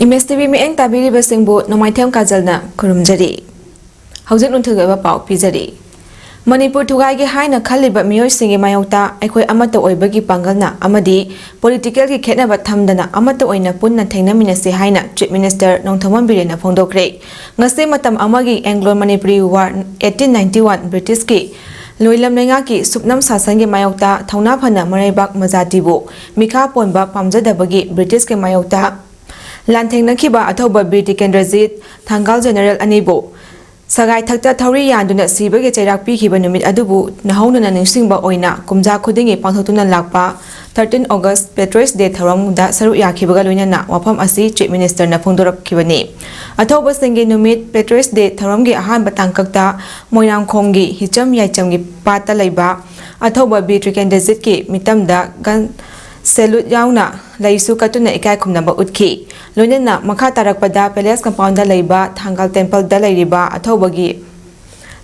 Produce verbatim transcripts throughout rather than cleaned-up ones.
ꯃꯦꯁ TV ꯃꯤꯠꯌꯦꯡ ꯇꯥꯕꯤꯔꯤꯕꯁꯤꯡꯕꯨ ꯅꯣꯡꯃꯥꯏꯊꯦꯝ ꯀꯥꯖꯜꯅ ꯈꯨꯔꯨꯝꯖꯔꯤ꯫ ꯍꯧꯖꯤꯛ ꯅꯨꯡꯊꯤꯜꯒꯤ ꯑꯣꯏꯕ ꯄꯥꯎ ꯄꯤꯖꯔꯤ꯫ ꯃꯅꯤꯄꯨꯔ ꯊꯨꯒꯥꯏꯒꯦ ꯍꯥꯏꯅ ꯈꯜꯂꯤꯕ ꯃꯤꯑꯣꯏꯁꯤꯡꯒꯤ ꯃꯥꯌꯣꯛꯇ ꯑꯩꯈꯣꯏ ꯑꯃꯠꯇ ꯑꯣꯏꯕꯒꯤ ꯄꯥꯡꯒꯜꯅ ꯑꯃꯗꯤ ꯄꯣꯂꯤꯇꯤꯀꯦꯜꯒꯤ ꯈꯦꯠꯅꯕ ꯊꯝꯗꯅ ꯑꯃꯠꯇ ꯑꯣꯏꯅ ꯄꯨꯟꯅ ꯊꯦꯡꯅꯃꯤꯟꯅꯁꯤ ꯍꯥꯏꯅ ꯆꯤꯐ ꯃꯤꯅꯤꯁꯇꯔ ꯅꯣꯡꯊꯣꯝꯕꯝ ꯕꯤꯔꯦꯟꯅ ꯐꯣꯡꯗꯣꯛꯈ꯭ꯔꯦ꯫ ꯉꯁꯤ ꯃꯇꯝ ꯑꯃꯒꯤ Anglo Manipuri war eighteen ninety one ꯕ꯭ꯔꯤꯇꯤꯁꯀꯤ ꯂꯣꯏꯂꯝ ꯂꯩꯉꯥꯛꯀꯤ ꯁꯨꯞꯅꯝ ꯁꯥꯁꯟꯒꯤ ꯃꯥꯌꯣꯛꯇ ꯊꯧꯅꯥ ꯐꯅ ꯃꯔꯩꯕꯥꯛ ꯃꯖꯥꯇꯤꯕꯨ ꯃꯤꯈꯥ ꯄꯣꯟꯕ ꯄꯥꯝꯖꯗꯕꯒꯤ ꯕ꯭ꯔꯤꯇꯤꯁꯀꯤ ꯃꯥꯌꯣꯛꯇ ꯂꯥꯟꯊꯦꯡꯅꯈꯤꯕ ꯑꯊꯧꯕ ꯕꯤꯔ ꯇꯤꯀꯦꯟꯗ꯭ꯔꯖꯤꯠ ꯊꯪꯒꯥꯜ ꯖꯦꯅꯔꯦꯜ ꯑꯅꯤꯕꯨ ꯁꯒꯥꯏ ꯊꯛꯇ ꯊꯧꯔꯤ ꯌꯥꯟꯗꯨꯅ ꯁꯤꯕꯒꯤ ꯆꯩꯔꯥꯛ ꯄꯤꯈꯤꯕ ꯅꯨꯃꯤꯠ ꯑꯗꯨꯕꯨ ꯅꯧꯍꯧꯅꯅ ꯅꯤꯡꯁꯤꯡꯕ ꯑꯣꯏꯅ ꯀꯨꯝꯖꯥ ꯈꯨꯗꯤꯡꯒꯤ ꯄꯥꯡꯊꯣꯛꯇꯨꯅ ꯂꯥꯛꯄ ꯊꯥꯔꯇꯤꯟ ꯑꯣꯒꯁ ꯄꯦꯇ꯭ꯔꯣꯏꯁ ꯗꯦ ꯊꯧꯔꯝꯗ ꯁꯔꯨꯛ ꯌꯥꯈꯤꯕꯒ ꯂꯣꯏꯅꯅ ꯋꯥꯐꯝ ꯑꯁꯤ ꯆꯤꯐ ꯃꯤꯅꯤꯁꯇꯔꯅ ꯐꯣꯡꯗꯣꯔꯛꯈꯤꯕꯅꯤ꯫ ꯑꯊꯧꯕꯁꯤꯡꯒꯤ ꯅꯨꯃꯤꯠ ꯄꯦꯇ꯭ꯔꯣꯏꯁ ꯗꯦ ꯊꯧꯔꯝꯒꯤ ꯑꯍꯥꯟꯕ ꯇꯥꯡꯀꯛꯇ ꯃꯣꯏꯔꯥꯡꯈꯣꯡꯒꯤ ꯍꯤꯆꯝ ꯌꯥꯏꯆꯝꯒꯤ ꯄꯥꯠꯇ ꯂꯩꯕ ꯑꯊꯧꯕ ꯕꯤꯔ ꯇ꯭ꯔꯤꯀꯦꯟꯗ꯭ꯔꯖꯤꯠꯀꯤ ꯃꯤꯇꯝꯗ ꯒꯟ ꯁꯦꯂꯨꯠ ꯌꯥꯎꯅ ꯂꯩꯁꯨ ꯀꯠꯇꯨꯅ ꯏꯀꯥꯏ ꯈꯨꯝꯅꯕ ꯎꯠꯈꯤ꯫ ꯂꯣꯏꯅꯅ ꯃꯈꯥ ꯇꯥꯔꯛꯄꯗ ꯄꯦꯂꯦꯁ ꯀꯝꯄꯥꯎꯟꯗ ꯂꯩꯕ ꯊꯥꯡꯒꯥꯜ ꯇꯦꯝꯄꯜꯗ ꯂꯩꯔꯤꯕ ꯑꯊꯧꯕꯒꯤ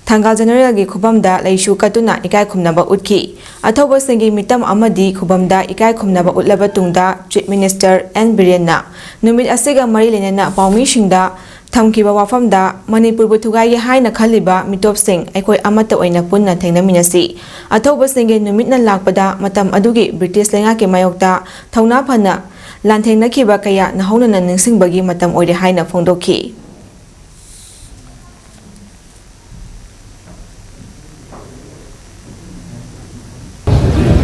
ꯊꯥꯡꯒꯥꯜ ꯖꯦꯅꯔꯦꯜꯒꯤ ꯈꯨꯕꯝꯗ ꯂꯩꯁꯨ ꯀꯠꯇꯨꯅ ꯏꯀꯥꯏ ꯈꯨꯝꯅꯕ ꯎꯠꯈꯤ꯫ ꯑꯊꯧꯕꯁꯤꯡꯒꯤ ꯃꯤꯇꯝ ꯑꯃꯗꯤ ꯈꯨꯕꯝꯗ ꯏꯀꯥꯏ ꯈꯨꯝꯅꯕ ꯎꯠꯂꯕ ꯇꯨꯡꯗ ꯆꯤꯐ ꯃꯤꯅꯤꯁꯇꯔ ꯑꯦꯟ ꯕꯤꯔꯦꯟꯅ ꯅꯨꯃꯤꯠ ꯑꯁꯤꯒ ꯃꯔꯤ ꯂꯩꯅꯅ ꯄꯥꯎꯃꯤꯁꯤꯡꯗ ꯊꯝꯈꯤꯕ ꯋꯥꯐꯝꯗ ꯃꯅꯤꯄꯨꯔꯕꯨ ꯊꯨꯒꯥꯏꯒꯦ ꯍꯥꯏꯅ ꯈꯜꯂꯤꯕ ꯃꯤꯇꯣꯞꯁꯤꯡ ꯑꯩꯈꯣꯏ ꯑꯃꯠꯇ ꯑꯣꯏꯅ ꯄꯨꯟꯅ ꯊꯦꯡꯅꯃꯤꯟꯅꯁꯤ꯫ ꯑꯊꯧꯕꯁꯤꯡꯒꯤ ꯅꯨꯃꯤꯠꯅ ꯂꯥꯛꯄꯗ ꯃꯇꯝ ꯑꯗꯨꯒꯤ ꯕ꯭ꯔꯤꯇꯤꯁ ꯂꯩꯉꯥꯛꯀꯤ ꯃꯥꯌꯣꯛꯇ ꯊꯧꯅꯥ ꯐꯅ ꯂꯥꯟꯊꯦꯡꯅꯈꯤꯕ ꯀꯌꯥ ꯅꯧꯍꯧꯅꯅ ꯅꯤꯡꯁꯤꯡꯕꯒꯤ ꯃꯇꯝ ꯑꯣꯏꯔꯦ ꯍꯥꯏꯅ ꯐꯣꯡꯗꯣꯛꯈꯤ꯫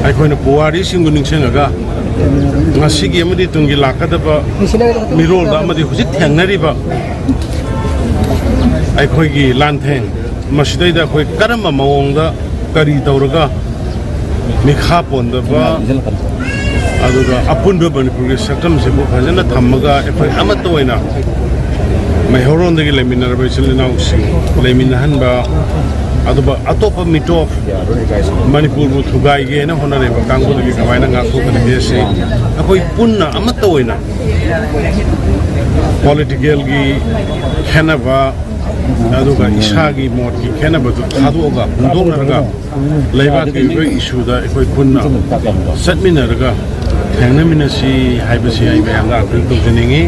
ꯑꯩꯈꯣꯏꯅ ꯄꯨꯋꯥꯔꯤꯁꯤꯡꯕꯨ ꯅꯤꯡꯁꯤꯡꯉꯒ ꯉꯁꯤꯒꯤ ꯑꯃꯗꯤ ꯇꯨꯡꯒꯤ ꯂꯥꯛꯀꯗꯕ ꯃꯤꯔꯣꯜꯗ ꯑꯃꯗꯤ ꯍꯧꯖꯤꯛ ꯊꯦꯡꯅꯔꯤꯕ ꯑꯩꯈꯣꯏꯒꯤ ꯂꯥꯟꯊꯦꯡ ꯃꯁꯤꯗꯩꯗ ꯑꯩꯈꯣꯏ ꯀꯔꯝꯕ ꯃꯑꯣꯡꯗ ꯀꯔꯤ ꯇꯧꯔꯒ ꯃꯤꯈꯥ ꯄꯣꯟꯗꯕ ꯑꯗꯨꯒ ꯑꯄꯨꯟꯕ ꯃꯅꯤꯄꯨꯔꯒꯤ ꯁꯛꯇꯝꯁꯤꯕꯨ ꯐꯖꯅ ꯊꯝꯃꯒ ꯑꯩꯈꯣꯏ ꯑꯃꯠꯇ ꯑꯣꯏꯅ ꯃꯩꯍꯧꯔꯣꯟꯗꯒꯤ ꯂꯩꯃꯤꯟꯅꯔꯕ ꯏꯆꯤꯜ ꯏꯅꯥꯎꯁꯤꯡ ꯂꯩꯃꯤꯟꯅꯍꯟꯕ ꯑꯗꯨꯒ ꯑꯇꯣꯞꯄ ꯃꯤꯇꯣꯞ ꯃꯅꯤꯄꯨꯔꯕꯨ ꯊꯨꯒꯥꯏꯒꯦꯅ ꯍꯣꯠꯅꯔꯤꯕ ꯀꯥꯡꯕꯨꯗꯒꯤ ꯀꯃꯥꯏꯅ ꯉꯥꯛꯊꯣꯛꯀꯗꯒꯦ ꯁꯤ ꯑꯩꯈꯣꯏ ꯄꯨꯟꯅ ꯑꯃꯠꯇ ꯑꯣꯏꯅ ꯄꯣꯂꯤꯇꯤꯀꯦꯜꯒꯤ ꯈꯦꯠꯅꯕ ꯑꯗꯨꯒ ꯏꯁꯥꯒꯤ ꯃꯣꯠꯀꯤ ꯈꯦꯠꯅꯕꯗꯨ ꯊꯥꯗꯣꯛꯑꯒ ꯍꯨꯟꯗꯣꯛꯅꯔꯒ ꯂꯩꯕꯥꯛꯀꯤ ꯑꯣꯏꯕ ꯏꯁꯨꯗ ꯑꯩꯈꯣꯏ ꯄꯨꯟꯅ ꯆꯠꯃꯤꯟꯅꯔꯒ ꯊꯦꯡꯅꯃꯤꯟꯅꯁꯤ ꯍꯥꯏꯕꯁꯤ ꯑꯩ ꯃꯌꯥꯝꯗ ꯑꯥꯄꯤꯜ ꯇꯧꯖꯅꯤꯡꯏ꯫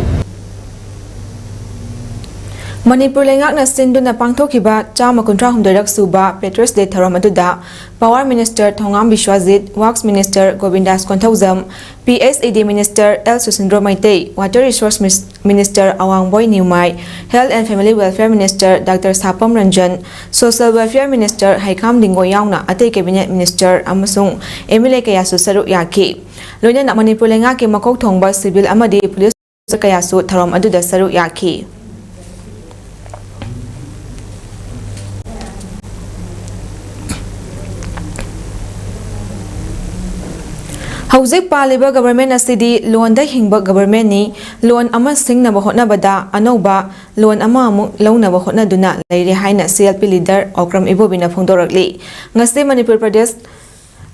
ꯃꯅꯤꯄꯨꯔ ꯂꯩꯉꯥꯛꯅ ꯁꯤꯟꯗꯨꯅ ꯄꯥꯡꯊꯣꯛꯈꯤꯕ ꯆꯥꯝꯃ ꯀꯨꯟꯊ꯭ꯔꯥ ꯍꯨꯝꯗꯣꯏꯔꯛ ꯁꯨꯕ Patriots Day ꯊꯧꯔꯝ ꯑꯗꯨꯗ Power Minister Thongam ꯕꯤꯁ꯭ꯋꯥꯖꯤꯠ, Works Minister ꯒꯣꯕꯤꯟꯗꯥꯁ Konthoujam, P H E D Minister L ꯁꯨꯁꯤꯟꯗ꯭ꯔꯣ Meitei, Water Resource Mis-, Minister ꯑꯋꯥꯡꯕꯣꯏ ꯅꯤꯎꯃꯥꯏ, Health and Family Welfare Minister Doctor ꯁꯥꯄꯝ Ranjan, Social Welfare Minister ꯍꯩꯈꯥꯝ ꯂꯤꯡꯒꯣ ꯌꯥꯎꯅ ꯑꯇꯩ Cabinet Minister ꯑꯃꯁꯨꯡ M L A ꯀꯌꯥꯁꯨ ꯁꯔꯨꯛ ꯌꯥꯈꯤ꯫ ꯂꯣꯏꯅꯅ ꯃꯅꯤꯄꯨꯔ ꯂꯩꯉꯥꯛꯀꯤ ꯃꯀꯣꯛ ꯊꯣꯡꯕ civil ꯑꯃꯗꯤ police ꯀꯌꯥꯁꯨ ꯊꯧꯔꯝ ꯑꯗꯨꯗ ꯁꯔꯨꯛ ꯌꯥꯈꯤ꯫ ꯍꯧꯖꯤꯛ ꯄꯥꯜꯂꯤꯕ government ꯑꯁꯤꯗꯤ ꯂꯣꯟꯗ ꯍꯤꯡꯕ governmentꯅꯤ꯫ ꯂꯣꯟ ꯑꯃ ꯁꯤꯡꯅꯕ ꯍꯣꯠꯅꯕꯗ ꯑꯅꯧꯕ ꯂꯣꯟ ꯑꯃ ꯑꯃꯨꯛ ꯂꯧꯅꯕ ꯍꯣꯠꯅꯗꯨꯅ ꯂꯩꯔꯦ ꯍꯥꯏꯅ C L P leader Okram ꯏꯕꯣꯕꯤꯅ ꯐꯣꯡꯗꯣꯔꯛꯂꯤ꯫ ꯉꯁꯤ Manipur Pradesh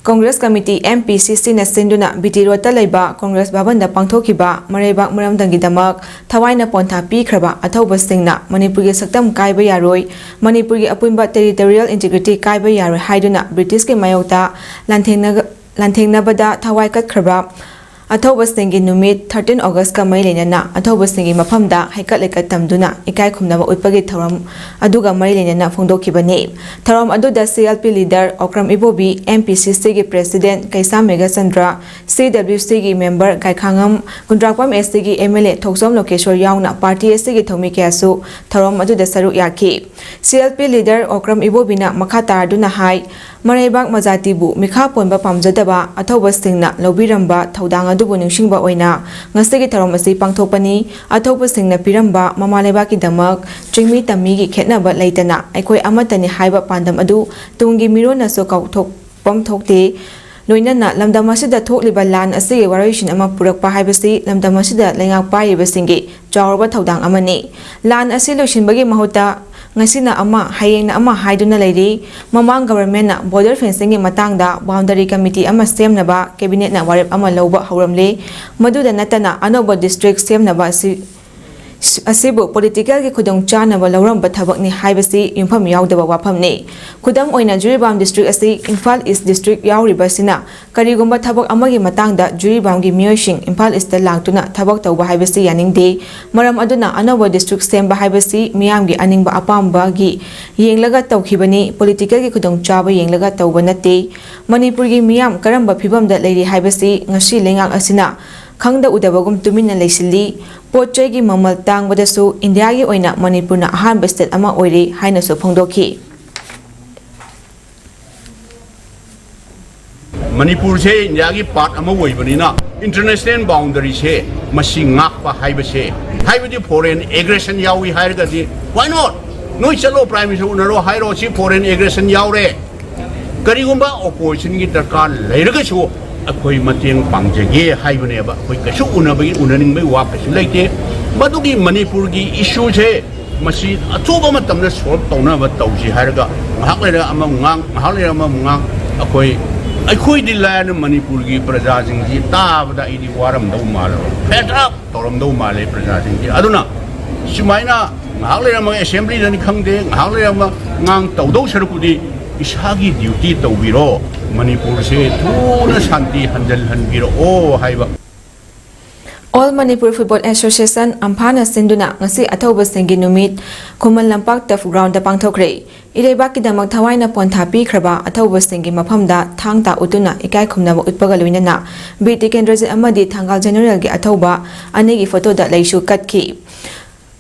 Congress Committee, M P C Cꯅ ꯁꯤꯟꯗꯨꯅ B T Roadꯇ ꯂꯩꯕ Congress ꯚꯕꯟꯗ ꯄꯥꯡꯊꯣꯛꯈꯤꯕ ꯃꯔꯩꯕꯥꯛ ꯃꯔꯝꯗꯝꯒꯤꯗꯃꯛ ꯊꯋꯥꯏꯅ ꯄꯣꯟꯊꯥ ꯄꯤꯈ꯭ꯔꯕ ꯑꯊꯧꯕꯁꯤꯡꯅ ꯃꯅꯤꯄꯨꯔꯒꯤ ꯁꯛꯇꯝ ꯀꯥꯏꯕ ꯌꯥꯔꯣꯏ, ꯃꯅꯤꯄꯨꯔꯒꯤ ꯑꯄꯨꯟꯕ territorial integrity ꯀꯥꯏꯕ ꯌꯥꯔꯣꯏ ꯍꯥꯏꯗꯨꯅ Britishꯀꯤ ꯃꯥꯌꯣꯛꯇ ꯂꯥꯟꯊꯦꯡꯅꯒ-, ꯂꯥꯟꯊꯦꯡꯅꯕꯗ ꯊꯋꯥꯏ ꯀꯠꯈ꯭ꯔꯕ ꯑꯊꯧꯕꯁꯤꯡꯒꯤ ꯅꯨꯃꯤꯠ thirteen Augustꯀ ꯃꯔꯤ ꯂꯩꯅꯅ ꯑꯊꯧꯕꯁꯤꯡꯒꯤ ꯃꯐꯝꯗ ꯍꯩꯀꯠ ꯂꯩꯀꯠ ꯇꯝꯗꯨꯅ ꯏꯀꯥꯏ ꯈꯨꯝꯅꯕ ꯎꯠꯄꯒꯤ ꯊꯧꯔꯝ ꯑꯗꯨꯒ ꯃꯔꯤ ꯂꯩꯅꯅ ꯐꯣꯡꯗꯣꯛꯈꯤꯕꯅꯤ꯫ ꯊꯧꯔꯝ ꯑꯗꯨꯗ C L P leader Okram Ibobi, M P C Cꯒꯤ President Keisham Meghachandra, C W Cꯒꯤ member ꯒꯥꯏꯈꯥꯉꯝ, ꯒꯨꯟꯗ꯭ꯔꯥꯛꯄꯝ S Tꯒꯤ M L A ꯊꯣꯛꯆꯣꯝ ꯂꯣꯀꯦꯁꯣꯔ ꯌꯥꯎꯅ party ꯑꯁꯤꯒꯤ ꯊꯧꯃꯤ ꯀꯌꯥꯁꯨ ꯊꯧꯔꯝ ꯑꯗꯨꯗ ꯁꯔꯨꯛ ꯌꯥꯈꯤ꯫ C L P leader Okram ꯏꯕꯣꯕꯤꯅ ꯃꯈꯥ ꯇꯥꯔꯗꯨꯅ ꯍꯥꯏ, ꯃꯔꯩꯕꯥꯛ ꯃꯖꯥꯇꯤꯕꯨ ꯃꯤꯈꯥ ꯄꯣꯟꯕ ꯄꯥꯝꯖꯗꯕ ꯑꯊꯧꯕꯁꯤꯡꯅ ꯂꯧꯕꯤꯔꯝꯕ ꯊꯧꯗꯥꯡ ꯑꯗꯨꯕꯨ ꯅꯤꯡꯁꯤꯡꯕ ꯑꯣꯏꯅ ꯉꯁꯤꯒꯤ ꯊꯧꯔꯝ ꯑꯁꯤ ꯄꯥꯡꯊꯣꯛꯄꯅꯤ꯫ ꯑꯊꯧꯕꯁꯤꯡꯅ ꯄꯤꯔꯝꯕ ꯃꯃꯥ ꯂꯩꯕꯥꯛꯀꯤꯗꯃꯛ ꯆꯤꯡꯃꯤ ꯇꯝꯃꯤꯒꯤ ꯈꯦꯠꯅꯕ ꯂꯩꯇꯅ ꯑꯩꯈꯣꯏ ꯑꯃꯠꯇꯅꯤ ꯍꯥꯏꯕ ꯄꯥꯟꯗꯝ ꯑꯗꯨ ꯇꯨꯡꯒꯤ ꯃꯤꯔꯣꯟꯅꯁꯨ ꯀꯥꯎꯊꯣꯛꯐꯝ ꯊꯣꯛꯇꯦ꯫ ꯂꯣꯏꯅꯅ ꯂꯝꯗꯝ ꯑꯁꯤꯗ ꯊꯣꯛꯂꯤꯕ ꯂꯥꯟ ꯑꯁꯤꯒꯤ ꯋꯥꯔꯣꯏꯁꯤꯟ ꯑꯃ ꯄꯨꯔꯛꯄ ꯍꯥꯏꯕꯁꯤ ꯂꯝꯗꯝ ꯑꯁꯤꯗ ꯂꯩꯉꯥꯛ ꯄꯥꯏꯔꯤꯕꯁꯤꯡꯒꯤ ꯆꯥꯎꯔꯕ ꯊꯧꯗꯥꯡ ꯑꯃꯅꯤ꯫ ꯂꯥꯟ ꯑꯁꯤ ꯂꯣꯏꯁꯤꯟꯕꯒꯤ ꯃꯍꯨꯠꯇ ꯉꯁꯤꯅ ꯑꯃ, ꯍꯌꯦꯡꯅ ꯑꯃ ꯍꯥꯏꯗꯨꯅ ꯂꯩꯔꯤ꯫ ꯃꯃꯥꯡ governmentꯅ border fencingꯒꯤ ꯃꯇꯥꯡꯗ boundary committee ꯑꯃ ꯁꯦꯝꯅꯕ cabinetꯅ ꯋꯥꯔꯦꯞ ꯑꯃ ꯂꯧꯕ ꯍꯧꯔꯝꯂꯦ꯫ ꯃꯗꯨꯗ ꯅꯠꯇꯅ ꯑꯅꯧꯕ district ꯁꯦꯝꯅꯕ ꯁꯤ-, ꯑꯁꯤꯕꯨ ꯄꯣꯂꯤꯇꯤꯀꯦꯜꯒꯤ ꯈꯨꯗꯣꯡꯆꯥꯅꯕ ꯂꯧꯔꯝꯕ ꯊꯕꯛꯅꯤ ꯍꯥꯏꯕꯁꯤ ꯌꯨꯝꯐꯝ ꯌꯥꯎꯗꯕ ꯋꯥꯐꯝꯅꯤ꯫ ꯈꯨꯗꯝ ꯑꯣꯏꯅ, ꯖꯤꯔꯤꯕꯥꯝ ꯗꯤꯁꯇ꯭ꯔꯤꯛ ꯑꯁꯤ ꯏꯝꯐꯥꯜ ꯏꯁ ꯗꯤꯁꯇ꯭ꯔꯤꯛ ꯌꯥꯎꯔꯤꯕ ꯑꯁꯤꯅ ꯀꯔꯤꯒꯨꯝꯕ ꯊꯕꯛ ꯑꯃꯒꯤ ꯃꯇꯥꯡꯗ ꯖꯤꯔꯤꯕꯥꯝꯒꯤ ꯃꯤꯑꯣꯏꯁꯤꯡ ꯏꯝꯐꯥꯜ ꯏꯁꯇ ꯂꯥꯛꯇꯨꯅ ꯊꯕꯛ ꯇꯧꯕ ꯍꯥꯏꯕꯁꯤ ꯌꯥꯅꯤꯡꯗꯦ꯫ ꯃꯔꯝ ꯑꯗꯨꯅ ꯑꯅꯧꯕ ꯗꯤꯁꯇ꯭ꯔꯤꯛ ꯁꯦꯝꯕ ꯍꯥꯏꯕꯁꯤ ꯃꯤꯌꯥꯝꯒꯤ ꯑꯅꯤꯡꯕ ꯑꯄꯥꯝꯕꯒꯤ ꯌꯦꯡꯂꯒ ꯇꯧꯈꯤꯕꯅꯤ, ꯄꯣꯂꯤꯇꯤꯀꯦꯜꯒꯤ ꯈꯨꯗꯣꯡꯆꯥꯕ ꯌꯦꯡꯂꯒ ꯇꯧꯕ ꯅꯠꯇꯦ꯫ ꯃꯅꯤꯄꯨꯔꯒꯤ ꯃꯤꯌꯥꯝ ꯀꯔꯝꯕ ꯐꯤꯕꯝꯗ ꯂꯩꯔꯤ ꯍꯥꯏꯕꯁꯤ ꯉꯁꯤ ꯂꯩꯉꯥꯛ ꯑꯁꯤꯅ ꯈꯪꯗ ꯎꯗꯕꯒꯨꯝ ꯇꯨꯃꯤꯟꯅ ꯂꯩꯁꯤꯜꯂꯤ꯫ ꯄꯣꯠ ꯆꯩꯒꯤ ꯃꯃꯜ ꯇꯥꯡꯕꯗꯁꯨ ꯏꯟꯗꯤꯌꯥꯒꯤ ꯑꯣꯏꯅ ꯃꯅꯤꯄꯨꯔꯅ ꯑꯍꯥꯟꯕ ꯁ꯭ꯇꯦꯠ ꯑꯃ ꯑꯣꯏꯔꯦ ꯍꯥꯏꯅꯁꯨ ꯐꯣꯡꯗꯣꯛꯈꯤ꯫ ꯃꯅꯤꯄꯨꯔꯁꯦ ꯏꯟꯗꯤꯌꯥꯒꯤ ꯄꯥꯔꯠ ꯑꯃ ꯑꯣꯏꯕꯅꯤꯅ ꯏꯟꯇꯔꯅꯦꯁꯅꯦꯜ ꯕꯥꯎꯟꯗꯔꯤꯁꯦ ꯃꯁꯤ ꯉꯥꯛꯄ ꯍꯥꯏꯕꯁꯦ, ꯍꯥꯏꯕꯗꯤ ꯐꯣꯔꯦꯟ ꯑꯦꯒ꯭ꯔꯦꯁꯟ ꯌꯥꯎꯏ ꯍꯥꯏꯔꯒꯗꯤ, why not? ꯅꯣꯏ ꯆꯠꯂꯣ, ꯄ꯭ꯔꯥꯏꯝ ꯃꯤꯅꯤꯁꯇꯔ ꯎꯅꯔꯣ ꯍꯥꯏꯔꯣ, ꯁꯤ ꯐꯣꯔꯦꯟ ꯑꯦꯒ꯭ꯔꯦꯁꯟ ꯌꯥꯎꯔꯦ꯫ ꯀꯔꯤꯒꯨꯝꯕ ꯑꯣꯄꯣꯖꯤꯁꯟꯒꯤ ꯗꯔꯀꯥꯔ ꯂꯩꯔꯒꯁꯨ ꯑꯩꯈꯣꯏ ꯃꯇꯦꯡ ꯄꯥꯡꯖꯒꯦ ꯍꯥꯏꯕꯅꯦꯕ꯫ ꯑꯩꯈꯣꯏ ꯀꯩꯁꯨ ꯎꯅꯕꯒꯤ, ꯎꯅꯅꯤꯡꯕꯒꯤ ꯋꯥ ꯀꯩꯁꯨ ꯂꯩꯇꯦ꯫ ꯃꯗꯨꯒꯤ ꯃꯅꯤꯄꯨꯔꯒꯤ ꯏꯁꯨꯁꯦ ꯃꯁꯤ ꯑꯊꯨꯕ ꯃꯇꯝꯗ ꯁꯣꯜꯕ ꯇꯧꯅꯕ ꯇꯧꯁꯤ ꯍꯥꯏꯔꯒ ꯉꯥꯏꯍꯥꯛ ꯂꯩꯔꯒ ꯑꯃꯃꯨꯛ ꯉꯥꯡ, ꯉꯥꯏꯍꯥꯛ ꯂꯩꯔꯒ ꯑꯃꯃꯨꯛ ꯉꯥꯡ꯫ ꯑꯩꯈꯣꯏ, ꯑꯩꯈꯣꯏꯗꯤ ꯂꯥꯏꯔꯅ ꯃꯅꯤꯄꯨꯔꯒꯤ ꯄ꯭ꯔꯖꯥꯁꯤꯡꯁꯤ ꯇꯥꯕꯗ ꯑꯩꯗꯤ ꯋꯥꯔꯝꯗꯧ ꯃꯥꯜꯂꯕ, ꯐꯦꯗ ꯑꯞ ꯇꯧꯔꯝꯗꯧ ꯃꯥꯜꯂꯦ ꯄ꯭ꯔꯖꯥꯁꯤꯡꯁꯤ꯫ ꯑꯗꯨꯅ ꯁꯨꯃꯥꯏꯅ ꯉꯥꯏꯍꯥꯛ ꯂꯩꯔꯝꯃꯒ ꯑꯦꯁꯦꯝꯕ꯭ꯂꯤꯗꯅꯤ ꯈꯪꯗꯦ, ꯉꯥꯏꯍꯥꯛ ꯂꯩꯔꯝꯃ ꯉꯥꯡ ꯇꯧꯗꯧ ꯁꯔꯨꯛꯄꯨꯗꯤ ꯏꯁꯥꯒꯤ ꯗ꯭ꯌꯨꯇꯤ ꯇꯧꯕꯤꯔꯣ, ꯃꯅꯤꯄꯨꯔꯁꯦ ꯊꯨꯅ ꯁꯥꯟꯇꯤ ꯍꯟꯖꯤꯜꯍꯟꯕꯤꯔꯛꯑꯣ ꯍꯥꯏꯕ꯫ All Manipur Football Association, ꯑꯝꯐꯥꯅ ꯁꯤꯟꯗꯨꯅ ꯉꯁꯤ ꯑꯊꯧꯕꯁꯤꯡꯒꯤ ꯅꯨꯃꯤꯠ ꯈꯨꯃꯟ ꯂꯝꯄꯥꯛ ꯇꯔꯐ ꯒ꯭ꯔꯥꯎꯟꯗ ꯄꯥꯡꯊꯣꯛꯈ꯭ꯔꯦ꯫ ꯏꯔꯩꯕꯥꯛꯀꯤꯗꯃꯛ ꯊꯋꯥꯏꯅ ꯄꯣꯟꯊꯥ ꯄꯤꯈ꯭ꯔꯕ ꯑꯊꯧꯕꯁꯤꯡꯒꯤ ꯃꯐꯝꯗ ꯊꯥꯡ ꯇꯥ ꯎꯠꯇꯨꯅ ꯏꯀꯥꯏ ꯈꯨꯝꯅꯕ ꯎꯠꯄꯒ ꯂꯣꯏꯅꯅ ꯕꯤꯔ ꯇꯤꯀꯦꯟꯗ꯭ꯔꯖꯤꯠ ꯑꯃꯗꯤ ꯊꯪꯒꯥꯜ ꯖꯦꯅꯔꯦꯜꯒꯤ ꯑꯊꯧꯕ ꯑꯅꯤꯒꯤ ꯐꯣꯇꯣꯗ ꯂꯩꯁꯨ ꯀꯠꯈꯤ꯫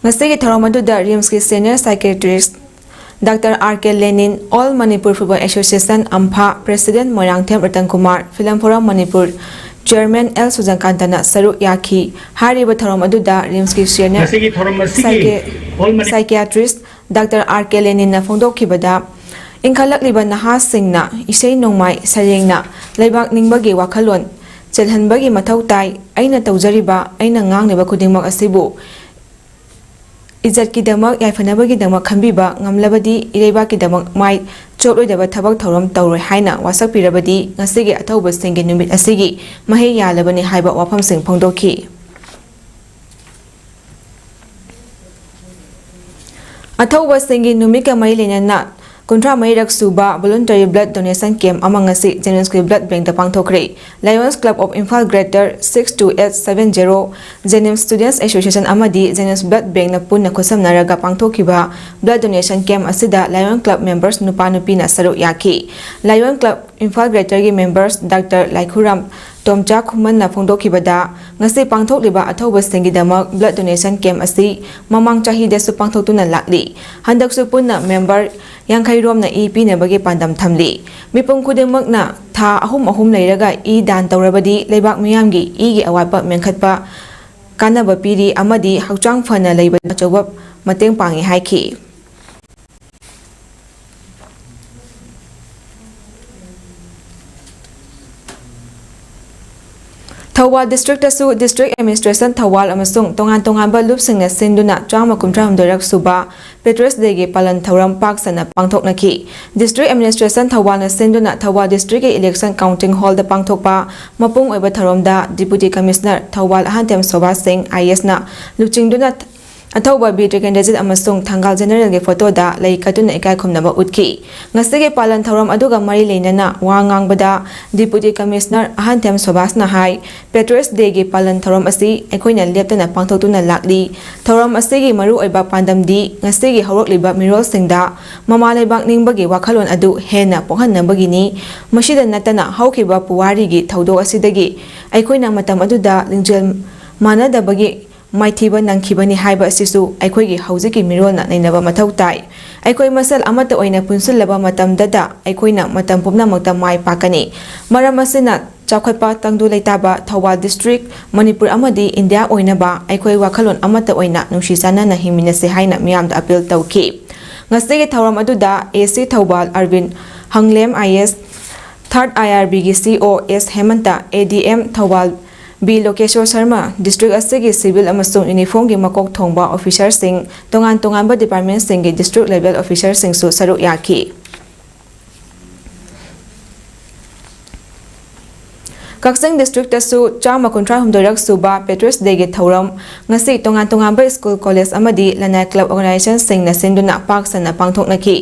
ꯉꯁꯤꯒꯤ ꯊꯧꯔꯝ ꯑꯗꯨꯗ ꯔꯤꯝꯁꯀꯤ senior psychiatrist doctor R K Lenin, all Manipur football association, AMFA, president Moirangthem Ratan Kumar, film forum Manipur chairman L ꯁꯨꯖꯟꯀꯥꯟꯇꯅ ꯁꯔꯨꯛ ꯌꯥꯈꯤ꯫ ꯍꯥꯏꯔꯤꯕ ꯊꯧꯔꯝ ꯑꯗꯨꯗ ꯔꯤꯝꯁꯀꯤ ꯁꯦꯅꯤꯌꯔ ꯉꯁꯤꯒꯤ ꯊꯧꯔꯝ ꯑꯁꯤꯒꯤ ꯁꯥꯏꯀꯦ- ꯑꯣꯜ ꯃꯅꯤ- ꯁꯥꯏꯀꯤꯌꯥꯇ꯭ꯔꯤꯁ ꯗꯥꯛꯇꯔ ꯑꯥꯔ ꯀꯦ ꯂꯦꯅꯤꯟꯅ ꯐꯣꯡꯗꯣꯛꯈꯤꯕꯗ, ꯏꯟꯈꯠꯂꯛꯂꯤꯕ ꯅꯍꯥꯁꯤꯡꯅ ꯏꯁꯩ ꯅꯣꯡꯃꯥꯏ ꯁꯩꯔꯦꯡꯅ ꯂꯩꯕꯥꯛ ꯅꯤꯡꯕꯒꯤ ꯋꯥꯈꯜꯂꯣꯟ ꯆꯦꯜꯍꯟꯕꯒꯤ ꯃꯊꯧ ꯇꯥꯏ꯫ ꯑꯩꯅ ꯇꯧꯖꯔꯤꯕ, ꯑꯩꯅ ꯉꯥꯡꯂꯤꯕ ꯈꯨꯗꯤꯡꯃꯛ ꯑꯁꯤꯕꯨ ꯏꯖꯠꯀꯤꯗꯃꯛ, ꯌꯥꯏꯐꯅꯕꯒꯤꯗꯃꯛ ꯈꯟꯕꯤꯕ ꯉꯝꯂꯕꯗꯤ ꯏꯔꯩꯕꯥꯛꯀꯤꯗꯃꯛ ꯃꯥꯏ ꯆꯣꯞꯂꯣꯏꯗꯕ ꯊꯕꯛ ꯊꯧꯔꯝ ꯇꯧꯔꯣꯏ ꯍꯥꯏꯅ ꯋꯥꯁꯛꯄꯤꯔꯕꯗꯤ ꯉꯁꯤꯒꯤ ꯑꯊꯧꯕꯁꯤꯡꯒꯤ ꯅꯨꯃꯤꯠ ꯑꯁꯤꯒꯤ ꯃꯍꯩ ꯌꯥꯜꯂꯕꯅꯤ ꯍꯥꯏꯕ ꯋꯥꯐꯝꯁꯤꯡ ꯐꯣꯡꯗꯣꯛꯈꯤ꯫ ꯑꯊꯧꯕꯁꯤꯡꯒꯤ ꯅꯨꯃꯤꯠꯀ ꯃꯔꯤ ꯂꯩꯅꯅ ꯀꯨꯟꯊ꯭ꯔꯥ ꯃꯔꯤꯔꯛ ꯁꯨꯕ voluntary blood donation camp ꯑꯃ ꯉꯁꯤ JNIMSꯀꯤ blood bankꯇ ꯄꯥꯡꯊꯣꯛꯈ꯭ꯔꯦ꯫ Lions Club of Imphal Greater six two eight seven zero, JNIMS Students Association ꯑꯃꯗꯤ JNIMS Blood Bankꯅ ꯄꯨꯟꯅ ꯈꯨꯠꯁꯝꯅꯔꯒ ꯄꯥꯡꯊꯣꯛꯈꯤꯕ blood donation camp ꯑꯁꯤꯗ Lion Club members ꯅꯨꯄꯥ ꯅꯨꯄꯤꯅ ꯁꯔꯨꯛ ꯌꯥꯈꯤ꯫ Lion Club Imphal Greaterꯒꯤ members Doctor ꯂꯥꯏꯈꯨꯔꯥꯝ ꯇꯣꯝꯆꯥ ꯈꯨꯃꯟꯅ ꯐꯣꯡꯗꯣꯛꯈꯤꯕꯗ, ꯉꯁꯤ ꯄꯥꯡꯊꯣꯛꯂꯤꯕ ꯑꯊꯧꯕꯁꯤꯡꯒꯤꯗꯃꯛ blood donation camp ꯑꯁꯤ ꯃꯃꯥꯡ ꯆꯍꯤꯗꯁꯨ ꯄꯥꯡꯊꯣꯛꯇꯨꯅ ꯂꯥꯛꯂꯤ꯫ ꯍꯟꯗꯛꯁꯨ ꯄꯨꯟꯅ member ꯌꯥꯡꯈꯩ ꯔꯣꯝꯅ ꯏ ꯄꯤꯅꯕꯒꯤ ꯄꯥꯟꯗꯝ ꯊꯝꯂꯤ꯫ ꯃꯤꯄꯨꯝ ꯈꯨꯗꯤꯡꯃꯛꯅ ꯊꯥ ꯑꯍꯨꯝ ꯑꯍꯨꯝ ꯂꯩꯔꯒ ꯏ ꯗꯥꯟ ꯇꯧꯔꯕꯗꯤ ꯂꯩꯕꯥꯛ ꯃꯤꯌꯥꯝꯒꯤ ꯏꯒꯤ ꯑꯋꯥꯠꯄ ꯃꯦꯟꯈꯠꯄ ꯀꯥꯟꯅꯕ ꯄꯤꯔꯤ ꯑꯃꯗꯤ ꯍꯛꯆꯥꯡ ꯐꯅ ꯂꯩꯕꯗ ꯑꯆꯧꯕ ꯃꯇꯦꯡ ꯄꯥꯡꯉꯤ ꯍꯥꯏꯈꯤ꯫ ꯊꯧꯕꯥꯜ districtꯇꯁꯨ district administration ꯊꯧꯕꯥꯜ ꯑꯃꯁꯨꯡ ꯇꯣꯉꯥꯟ ꯇꯣꯉꯥꯟꯕ ꯂꯨꯞꯁꯤꯡꯅ ꯁꯤꯟꯗꯨꯅ ꯆꯥꯝꯃ ꯀꯨꯟꯊ꯭ꯔꯥ ꯍꯨꯝꯗꯣꯏꯔꯛ ꯁꯨꯕ Patriots Dayꯒꯤ ꯄꯥꯂꯟ ꯊꯧꯔꯝ ꯄꯥꯛ ꯁꯟꯅ ꯄꯥꯡꯊꯣꯛꯅꯈꯤ꯫ District administration ꯊꯧꯕꯥꯜꯅ ꯁꯤꯟꯗꯨꯅ ꯊꯧꯕꯥꯜ districtꯀꯤ election counting hallꯗ ꯄꯥꯡꯊꯣꯛꯄ ꯃꯄꯨꯡ ꯑꯣꯏꯕ ꯊꯧꯔꯝꯗ Deputy Commissioner ꯊꯧꯕꯥꯜ ꯑꯍꯟꯊꯦꯝ ꯁꯣꯚꯥ ꯁꯤꯡ IASꯅ ꯂꯨꯆꯤꯡꯗꯨꯅ ꯑꯊꯧꯕ ꯕꯤꯔ ꯇꯤꯀꯦꯟꯗ꯭ꯔꯖꯤꯠ ꯑꯃꯁꯨꯡ ꯊꯪꯒꯥꯜ Generalꯒꯤ photoꯗ ꯂꯩ ꯀꯠꯇꯨꯅ ꯏꯀꯥꯏ ꯈꯨꯝꯅꯕ ꯎꯠꯈꯤ꯫ ꯉꯁꯤꯒꯤ ꯄꯥꯂꯟ ꯊꯧꯔꯝ ꯑꯗꯨꯒ ꯃꯔꯤ ꯂꯩꯅꯅ ꯋꯥ ꯉꯥꯡꯕꯗ Deputy Commissioner ꯑꯍꯟꯊꯦꯝ ꯁꯣꯚꯥꯁꯅ ꯍꯥꯏ, Patriots Dayꯒꯤ ꯄꯥꯂꯟ ꯊꯧꯔꯝ ꯑꯁꯤ ꯑꯩꯈꯣꯏꯅ ꯂꯦꯞꯇꯅ ꯄꯥꯡꯊꯣꯛꯇꯨꯅ ꯂꯥꯛꯂꯤ꯫ ꯊꯧꯔꯝ ꯑꯁꯤꯒꯤ ꯃꯔꯨꯑꯣꯏꯕ ꯄꯥꯟꯗꯝꯗꯤ ꯉꯁꯤꯒꯤ ꯍꯧꯔꯛꯂꯤꯕ ꯃꯤꯔꯣꯜꯁꯤꯡꯗ ꯃꯃꯥ ꯂꯩꯕꯥꯛ ꯅꯤꯡꯕꯒꯤ ꯋꯥꯈꯜꯂꯣꯟ ꯑꯗꯨ ꯍꯦꯟꯅ ꯄꯣꯛꯍꯟꯅꯕꯒꯤꯅꯤ꯫ ꯃꯁꯤꯗ ꯅꯠꯇꯅ ꯍꯧꯈꯤꯕ ꯄꯨꯋꯥꯔꯤꯒꯤ ꯊꯧꯗꯣꯛ ꯑꯁꯤꯗꯒꯤ ꯑꯩꯈꯣꯏꯅ ꯃꯇꯝ ꯑꯗꯨꯗ ꯂꯤꯡꯖꯦꯜ ꯃꯥꯟꯅꯗꯕꯒꯤ ꯃꯥꯏꯊꯤꯕ ꯅꯪꯈꯤꯕꯅꯤ ꯍꯥꯏꯕ ꯑꯁꯤꯁꯨ ꯑꯩꯈꯣꯏꯒꯤ ꯍꯧꯖꯤꯛꯀꯤ ꯃꯤꯔꯣꯜꯅ ꯅꯩꯅꯕ ꯃꯊꯧ ꯇꯥꯏ꯫ ꯑꯩꯈꯣꯏ ꯃꯁꯦꯜ ꯑꯃꯠꯇ ꯑꯣꯏꯅ ꯄꯨꯟꯁꯤꯜꯂꯕ ꯃꯇꯝꯗꯇ ꯑꯩꯈꯣꯏꯅ ꯃꯇꯝ ꯄꯨꯝꯅꯃꯛꯇ ꯃꯥꯏ ꯄꯥꯛꯀꯅꯤ꯫ ꯃꯔꯝ ꯑꯁꯤꯅ ꯆꯥꯎꯈꯠꯄ, ꯇꯪꯗꯨ ꯂꯩꯇꯥꯕ ꯊꯧꯕꯥꯜ district, ꯃꯅꯤꯄꯨꯔ ꯑꯃꯗꯤ ꯏꯟꯗꯤꯌꯥ ꯑꯣꯏꯅꯕ ꯑꯩꯈꯣꯏ ꯋꯥꯈꯜꯂꯣꯟ ꯑꯃꯠꯇ ꯑꯣꯏꯅ ꯅꯨꯡꯁꯤ ꯆꯥꯟꯅꯅ ꯍꯤꯡꯃꯤꯟꯅꯁꯤ ꯍꯥꯏꯅ ꯃꯤꯌꯥꯝꯗ appeal ꯇꯧꯈꯤ꯫ ꯉꯁꯤꯒꯤ ꯊꯧꯔꯝ ꯑꯗꯨꯗ AC Thoubal ꯑꯔꯕꯤꯟ ꯍꯪꯂꯦꯝ IAS, third IRBꯒꯤ CO S ꯍꯦꯃꯟꯇ, ADM Thoubal B ꯂꯣꯀꯦꯁꯣꯔ Sharma, district ꯑꯁꯤꯒꯤ civil ꯑꯃꯁꯨꯡ uniformꯒꯤ ꯃꯀꯣꯛ ꯊꯣꯡꯕ officerꯁꯤꯡ, ꯇꯣꯉꯥꯟ ꯇꯣꯉꯥꯟꯕ departmentꯁꯤꯡꯒꯤ district level officerꯁꯤꯡꯁꯨ ꯁꯔꯨꯛ ꯌꯥꯈꯤ꯫ ꯀꯛꯆꯤꯡ ꯗꯤꯁꯇ꯭ꯔꯤꯛꯇꯁꯨ ꯆꯥꯝꯃ ꯀꯨꯟꯊ꯭ꯔꯥ ꯍꯨꯝꯗꯣꯏꯔꯛ ꯁꯨꯕ ꯄꯦꯇ꯭ꯔꯤꯌꯠꯁ ꯗꯦꯒꯤ ꯊꯧꯔꯝ ꯉꯁꯤ ꯇꯣꯉꯥꯟ ꯇꯣꯉꯥꯟꯕ ꯁ꯭ꯀꯨꯜ, ꯀꯣꯂꯦꯖ ꯑꯃꯗꯤ ꯂꯅꯥꯏ ꯀ꯭ꯂꯕ ꯑꯣꯔꯒꯅꯥꯏꯖꯦꯁꯟꯁꯤꯡꯅ ꯁꯤꯟꯗꯨꯅ ꯄꯥꯛ ꯁꯟꯅ ꯄꯥꯡꯊꯣꯛꯅꯈꯤ꯫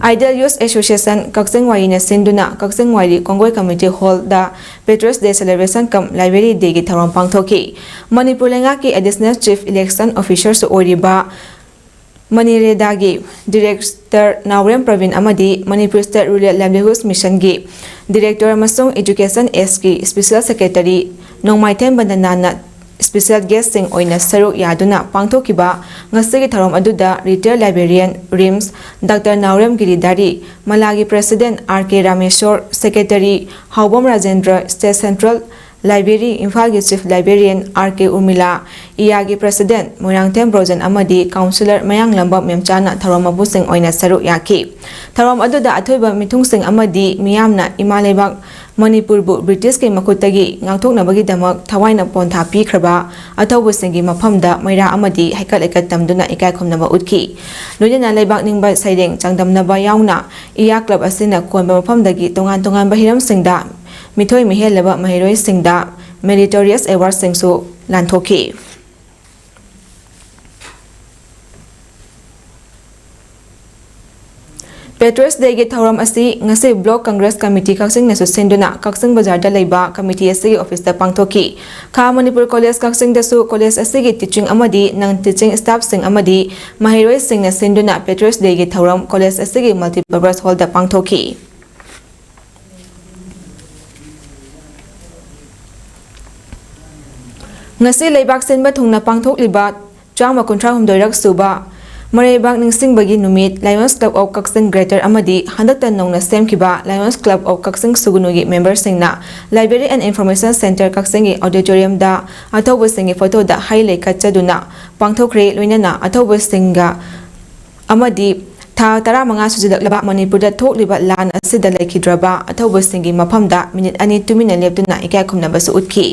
ꯑꯥꯏꯗꯤꯌꯦꯜ ꯌꯨꯊ ꯑꯦꯁꯣꯁꯤꯌꯦꯁꯟ ꯀꯛꯆꯤꯡ ꯋꯥꯏꯔꯤꯅ ꯁꯤꯟꯗꯨꯅ ꯀꯛꯆꯤꯡ ꯋꯥꯏꯔꯤ ꯀꯣꯡꯒꯣꯏ ꯀꯝꯃ꯭ꯌꯨꯅꯤꯇꯤ ꯍꯣꯜꯗ ꯄꯦꯇ꯭ꯔꯤꯌꯠꯁ ꯗꯦ ꯁꯦꯂꯦꯕ꯭ꯔꯦꯁꯟ ꯀꯝ ꯂꯥꯏꯕ꯭ꯔꯦꯔꯤ ꯗꯦꯒꯤ ꯊꯧꯔꯝ ꯄꯥꯡꯊꯣꯛꯈꯤ꯫ ꯃꯅꯤꯄꯨꯔ ꯂꯩꯉꯥꯛꯀꯤ ꯑꯦꯗꯤꯁꯅꯦꯜ ꯆꯤꯐ ꯏꯂꯦꯛꯁꯟ ꯑꯣꯐꯤꯁꯔꯁꯨ ꯑꯣꯏꯔꯤꯕ ꯃꯅꯤꯔꯦꯗꯥꯒꯤ ꯗꯤꯔꯦꯛꯇꯔ ꯅꯥꯎꯔꯦꯝ ꯄ꯭ꯔꯕꯤꯟ ꯑꯃꯗꯤ ꯃꯅꯤꯄꯨꯔ ꯁ꯭ꯇꯦꯠ ꯔꯨꯔꯦꯜ ꯂꯥꯏꯚꯂꯤꯍꯨꯗ ꯃꯤꯁꯟꯒꯤ ꯗꯤꯔꯦꯛꯇꯔ ꯑꯃꯁꯨꯡ ꯏꯗꯨꯀꯦꯁꯟ ꯑꯦꯁꯀꯤ ꯁ꯭ꯄꯦꯁꯦꯜ ꯁꯦꯀ꯭ꯔꯦꯇꯔꯤ ꯅꯣꯡꯃꯥꯏꯊꯦꯝ ꯕꯟꯗꯅꯥꯅ ꯁ꯭ꯄꯦꯁꯦꯜ ꯒꯦꯁꯁꯤꯡ ꯑꯣꯏꯅ ꯁꯔꯨꯛ ꯌꯥꯗꯨꯅ ꯄꯥꯡꯊꯣꯛꯈꯤꯕ ꯉꯁꯤꯒꯤ ꯊꯧꯔꯝ ꯑꯗꯨꯗ retired librarian, RIMS, doctor Naorem Giridhari, ꯃꯂꯥꯒꯤ president R K Rameshor, secretary Haobam Rajendra, state central library ꯏꯝꯐꯥꯜꯒꯤ chief librarian R K Urmila, ꯏꯌꯥꯒꯤ ꯄ꯭ꯔꯦꯁꯤꯗꯦꯟꯠ ꯃꯣꯏꯔꯥꯡꯊꯦꯝ ꯕ꯭ꯔꯣꯖꯦꯟ ꯑꯃꯗꯤ ꯀꯥꯎꯟꯁꯤꯂꯔ ꯃꯌꯥꯡꯂꯝꯕꯝ ꯃꯦꯝꯆꯥꯅ ꯊꯧꯔꯝ ꯃꯄꯨꯁꯤꯡ ꯑꯣꯏꯅ ꯁꯔꯨꯛ ꯌꯥꯈꯤ꯫ ꯊꯧꯔꯝ ꯑꯗꯨꯗ ꯑꯊꯣꯏꯕ ꯃꯤꯊꯨꯡꯁꯤꯡ ꯑꯃꯗꯤ ꯃꯤꯌꯥꯝꯅ ꯏꯃꯥ ꯂꯩꯕꯥꯛ ꯃꯅꯤꯄꯨꯔꯕꯨ ꯕ꯭ꯔꯤꯇꯤꯁꯀꯤ ꯃꯈꯨꯠꯇꯒꯤ ꯉꯥꯛꯊꯣꯛꯅꯕꯒꯤꯗꯃꯛ ꯊꯋꯥꯏꯅ ꯄꯣꯟꯊꯥ ꯄꯤꯈ꯭ꯔꯕ ꯑꯊꯧꯕꯁꯤꯡꯒꯤ ꯃꯐꯝꯗ ꯃꯩꯔꯥ ꯑꯃꯗꯤ ꯍꯩꯀꯠ ꯂꯩꯀꯠ ꯇꯝꯗꯨꯅ ꯏꯀꯥꯏ ꯈꯨꯝꯅꯕ ꯎꯠꯈꯤ꯫ ꯂꯣꯏꯅꯅ ꯂꯩꯕꯥꯛ ꯅꯤꯡꯕ ꯁꯩꯔꯦꯡ ꯆꯥꯡꯗꯝꯅꯕ ꯌꯥꯎꯅ ꯏꯌꯥ ꯀ꯭ꯂꯕ ꯑꯁꯤꯅ ꯀꯣꯟꯕ ꯃꯐꯝꯗꯒꯤ ꯇꯣꯉꯥꯟ ꯇꯣꯉꯥꯟꯕ ꯍꯤꯔꯝꯁꯤꯡꯗ ꯃꯤꯊꯣꯏ ꯃꯤꯍꯦꯜꯂꯕ ꯃꯍꯩꯔꯣꯏꯁꯤꯡꯗ ꯃꯦꯔꯤꯇꯣꯔꯤꯌꯁ ꯑꯦꯋꯥꯔꯗꯁꯤꯡꯁꯨ ꯂꯥꯟꯊꯣꯛꯈꯤ꯫ ꯄꯦꯇ꯭ꯔꯤꯌꯠꯁ ꯗꯦꯒꯤ ꯊꯧꯔꯝ ꯑꯁꯤ ꯉꯁꯤ ꯕ꯭ꯂꯣꯛ ꯀꯪꯒ꯭ꯔꯦꯁ ꯀꯃꯤꯇꯤ ꯀꯛꯆꯤꯡꯅꯁꯨ ꯁꯤꯟꯗꯨꯅ ꯀꯛꯆꯤꯡ ꯕꯖꯥꯔꯗ ꯂꯩꯕ ꯀꯃꯤꯇꯤ ꯑꯁꯤꯒꯤ ꯑꯣꯐꯤꯁꯇ ꯄꯥꯡꯊꯣꯛꯈꯤ꯫ ꯈꯥ ꯃꯅꯤꯄꯨꯔ ꯀꯣꯂꯦꯖ ꯀꯛꯆꯤꯡꯗꯁꯨ ꯀꯣꯂꯦꯖ ꯑꯁꯤꯒꯤ ꯇꯤꯆꯤꯡ ꯑꯃꯗꯤ ꯅꯟ ꯇꯤꯆꯤꯡ ꯁ꯭ꯇꯥꯐꯁꯤꯡ ꯑꯃꯗꯤ ꯃꯍꯩꯔꯣꯏꯁꯤꯡꯅ ꯁꯤꯟꯗꯨꯅ ꯄꯦꯇ꯭ꯔꯤꯌꯠꯁ ꯗꯦꯒꯤ ꯊꯧꯔꯝ ꯀꯣꯂꯦꯖ ꯑꯁꯤꯒꯤ ꯃꯜꯇꯤꯄꯔꯄꯁ ꯍꯣꯜꯗ ꯄꯥꯡꯊꯣꯛꯈꯤ꯫ ꯉꯁꯤ ꯂꯩꯕꯥꯛ ꯁꯤꯟꯕ ꯊꯨꯡꯅ ꯄꯥꯡꯊꯣꯛꯂꯤꯕ ꯆꯥꯝꯃ ꯀꯨꯟꯊ꯭ꯔꯥ ꯍꯨꯝꯗꯣꯏꯔꯛ ꯁꯨꯕ ꯃꯔꯩꯕꯥꯛ ꯅꯤꯡꯁꯤꯡꯕꯒꯤ ꯅꯨꯃꯤꯠ Lions Club of Kakching Greater ꯑꯃꯗꯤ ꯍꯟꯗꯛꯇ ꯅꯧꯅ ꯁꯦꯝꯈꯤꯕ Lions Club of Kakching ꯁꯨꯒꯅꯨꯒꯤ ꯃꯦꯝꯕꯔꯁꯤꯡꯅ Library and Information Centre ꯀꯛꯆꯤꯡꯒꯤ ꯑꯣꯗꯤꯇꯣꯔꯤꯌꯝꯗ ꯑꯊꯧꯕꯁꯤꯡꯒꯤ ꯐꯣꯇꯣꯗ ꯍꯩ ꯂꯩ ꯀꯠꯆꯗꯨꯅ ꯄꯥꯡꯊꯣꯛꯈ꯭ꯔꯦ꯫ ꯂꯣꯏꯅꯅ ꯑꯊꯧꯕꯁꯤꯡꯒ ꯑꯃꯗꯤ ꯊꯥ ꯇꯔꯥꯃꯉꯥ ꯁꯨꯖꯤꯜꯂꯛꯂꯕ ꯃꯅꯤꯄꯨꯔꯗ ꯊꯣꯛꯂꯤꯕ ꯂꯥꯟ ꯑꯁꯤꯗ ꯂꯩꯈꯤꯗ꯭ꯔꯕ ꯑꯊꯧꯕꯁꯤꯡꯒꯤ ꯃꯐꯝꯗ ꯃꯤꯅꯤꯠ ꯑꯅꯤ ꯇꯨꯃꯤꯟꯅ ꯂꯦꯞꯇꯨꯅ ꯏꯀꯥꯏ ꯈꯨꯝꯅꯕꯁꯨ ꯎꯠꯈꯤ꯫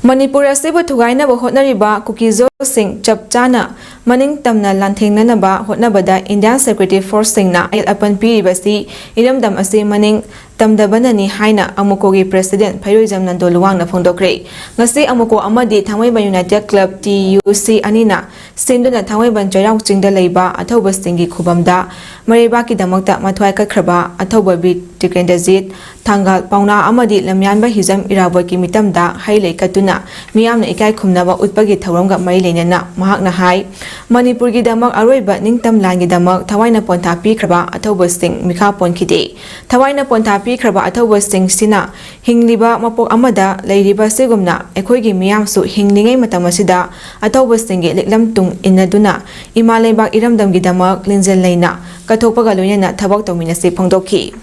ꯃꯅꯤꯄꯨꯔ ꯑꯁꯤꯕꯨ ꯊꯨꯒꯥꯏꯅꯕ ꯍꯣꯠꯅꯔꯤꯕ ꯀꯨꯀꯤꯖꯝ ꯁꯤꯡ ꯆꯞ ꯆꯥꯅ ꯃꯅꯤꯡ ꯇꯝꯅ ꯂꯥꯟꯊꯦꯡꯅꯅꯕ ꯍꯣꯠꯅꯕꯗ Indian Security Force ꯁꯤꯡꯅ ꯑꯌꯦꯠ ꯑꯄꯟ ꯄꯤꯔꯤꯕꯁꯤ ꯏꯔꯝꯗꯝ ꯑꯁꯤ ꯃꯅꯤꯡ ꯇꯝꯗꯕꯅꯅꯤ ꯍꯥꯏꯅ ꯑꯃꯨꯀꯣꯒꯤ President ꯐꯩꯔꯣꯏꯖꯝ ꯅꯟꯗꯣ ꯂꯨꯋꯥꯡꯅ ꯐꯣꯡꯗꯣꯛꯈ꯭ꯔꯦ꯫ ꯉꯁꯤ ꯑꯃꯨꯀꯣ ꯑꯃꯗꯤ ꯊꯥꯡꯃꯩꯕꯟ United Club T U C ꯑꯅꯤꯅ ꯁꯤꯟꯗꯨꯅ ꯊꯥꯡꯃꯩꯕꯟ ꯆꯩꯔꯥꯎ ꯆꯤꯡꯗ ꯂꯩꯕ ꯑꯊꯧꯕꯁꯤꯡꯒꯤ ꯈꯨꯕꯝꯗ ꯃꯔꯩꯕꯥꯛꯀꯤꯗꯃꯛꯇ ꯃꯊ꯭ꯋꯥꯏ ꯀꯠꯈ꯭ꯔꯕ ꯑꯊꯧꯕ ꯕꯤꯔ ꯇꯤꯀꯦꯟꯗ꯭ꯔꯖꯤꯠ, ꯊꯪꯒꯥꯜ ꯄꯥꯎꯅꯥ ꯑꯃꯗꯤ ꯂꯝꯌꯥꯟꯕ ꯍꯤꯖꯝ ꯏꯔꯥꯕꯣꯠꯀꯤ ꯃꯤꯇꯝꯗ ꯍꯩ ꯂꯩ ꯀꯠꯇꯨꯅ ꯃꯤꯌꯥꯝꯅ ꯏꯀꯥꯏ ꯈꯨꯝꯅꯕ ꯎꯠꯄꯒꯤ ꯊꯧꯔꯝꯒ ꯃꯔꯤ ꯂꯩꯅꯅ ꯃꯍꯥꯛꯅ ꯍꯥꯏ, ꯃꯅꯤꯄꯨꯔꯒꯤꯗꯃꯛ ꯑꯔꯣꯏꯕ ꯅꯤꯡꯇꯝ ꯂꯥꯟꯒꯤꯗꯃꯛ ꯊꯋꯥꯏꯅ ꯄꯣꯟꯊꯥ ꯄꯤꯈ꯭ꯔꯕ ꯑꯊꯧꯕꯁꯤꯡ ꯃꯤꯈꯥ ꯄꯣꯟꯈꯤꯗꯦ꯫ ꯊꯋꯥꯏꯅ ꯄꯣꯟꯊꯥ ꯄꯤꯈ꯭ꯔꯕ ꯑꯊꯧꯕꯁꯤꯡꯁꯤꯅ ꯍꯤꯡꯂꯤꯕ ꯃꯄꯣꯛ ꯑꯃꯗ ꯂꯩꯔꯤꯕ ꯑꯁꯤꯒꯨꯝꯅ ꯑꯩꯈꯣꯏꯒꯤ ꯃꯤꯌꯥꯝꯁꯨ ꯍꯤꯡꯂꯤꯉꯩ ꯃꯇꯝ ꯑꯁꯤꯗ ꯑꯊꯧꯕꯁꯤꯡꯒꯤ ꯂꯤꯛꯂꯝ ꯇꯨꯡ ꯏꯟꯅꯗꯨꯅ ꯏꯃꯥ ꯂꯩꯕꯥꯛ ꯏꯔꯝꯗꯝꯒꯤꯗꯃꯛ ꯂꯤꯡꯖꯦꯜ ꯂꯩꯅ ꯀꯠꯊꯣꯛꯄꯒ ꯂꯣꯏꯅꯅ ꯊꯕꯛ ꯇꯧꯃꯤꯟꯅꯁꯤ ꯐꯣꯡꯗꯣꯛꯈꯤ꯫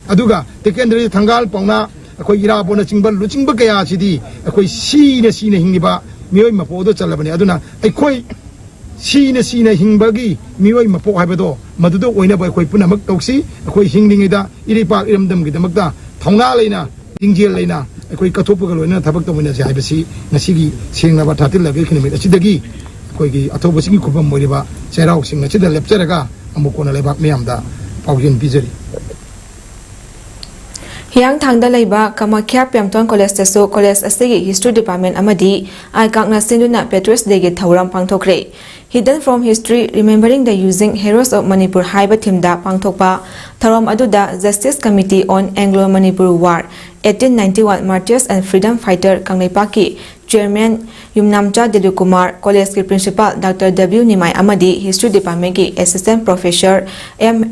ꯑꯗꯨꯒ ꯇꯤꯀꯦꯟꯗ꯭ꯔꯖꯤꯠ, ꯊꯪꯒꯥꯜ ꯄꯥꯎꯅꯥ, ꯑꯩꯈꯣꯏ ꯏꯔꯥꯕꯣꯠꯅꯆꯤꯡꯕ ꯂꯨꯆꯤꯡꯕ ꯀꯌꯥꯁꯤꯗꯤ ꯑꯩꯈꯣꯏ ꯁꯤꯅ ꯁꯤꯅ ꯍꯤꯡꯂꯤꯕ ꯃꯤꯑꯣꯏ ꯃꯄꯣꯛ ꯑꯗꯨ ꯆꯜꯂꯕꯅꯤ꯫ ꯑꯗꯨꯅ ꯑꯩꯈꯣꯏ ꯁꯤꯅ ꯁꯤꯅ ꯍꯤꯡꯕꯒꯤ ꯃꯤꯑꯣꯏ ꯃꯄꯣꯛ ꯍꯥꯏꯕꯗꯣ ꯃꯗꯨꯗ ꯑꯣꯏꯅꯕ ꯑꯩꯈꯣꯏ ꯄꯨꯝꯅꯃꯛ ꯇꯧꯁꯤ꯫ ꯑꯩꯈꯣꯏ ꯍꯤꯡꯂꯤꯉꯩꯗ ꯏꯔꯩꯄꯥꯛ ꯏꯔꯝꯗꯝꯒꯤꯗꯃꯛꯇ ꯊꯧꯅꯥ ꯂꯩꯅ, ꯂꯤꯡꯖꯦꯜ ꯂꯩꯅ ꯑꯩꯈꯣꯏ ꯀꯠꯊꯣꯛꯄꯒ ꯂꯣꯏꯅꯅ ꯊꯕꯛ ꯇꯧꯃꯤꯟꯅꯁꯤ ꯍꯥꯏꯕꯁꯤ ꯉꯁꯤꯒꯤ ꯁꯦꯡꯂꯕ ꯊꯥꯇꯤꯜ ꯂꯥꯏꯕꯛꯀꯤ ꯅꯨꯃꯤꯠ ꯑꯁꯤꯗꯒꯤ ꯑꯩꯈꯣꯏꯒꯤ ꯑꯊꯧꯕꯁꯤꯡꯒꯤ ꯈꯨꯕꯝ ꯑꯣꯏꯔꯤꯕ ꯆꯩꯔꯥꯎ ꯆꯤꯡ ꯑꯁꯤꯗ ꯂꯦꯞꯆꯔꯒ ꯑꯃꯨꯛ ꯀꯣꯟꯅ ꯂꯩꯕꯥꯛ ꯃꯤꯌꯥꯝꯗ ꯄꯥꯎꯖꯦꯜ ꯄꯤꯖꯔꯤ꯫ ꯍꯤꯌꯥꯡꯊꯥꯡꯗ ꯂꯩꯕ ꯀꯃꯈ꯭ꯌꯥ ꯄ꯭ꯔꯦꯝꯊꯣꯟ ꯀꯣꯂꯦꯖꯇꯁꯨ ꯀꯣꯂꯦꯖ ꯑꯁꯤꯒꯤ History Department ꯑꯃꯗꯤ ꯑꯥꯏ ꯀꯥꯛꯅ ꯁꯤꯟꯗꯨꯅ Patriots Dayꯒꯤ ꯊꯧꯔꯝ ꯄꯥꯡꯊꯣꯛꯈ꯭ꯔꯦ꯫ Hidden from History, Remembering the Unsung Heroes of Manipur ꯍꯥꯏꯕ themeꯗ ꯄꯥꯡꯊꯣꯛꯄ ꯊꯧꯔꯝ ꯑꯗꯨꯗ Justice Committee on Anglo-Manipur War, eighteen ninety-one Martyrs and Freedom Fighter ꯀꯪꯂꯩꯄꯥꯛꯀꯤ Chairman ꯌꯨꯝꯅꯥꯝꯆꯥ ꯗꯤꯂꯤꯞ ꯀꯨꯃꯥꯔ, ꯀꯣꯂꯦꯖꯀꯤ Principal Doctor W ꯅꯤꯃꯥꯏ ꯑꯃꯗꯤ History Departmentꯀꯤ Assistant Professor M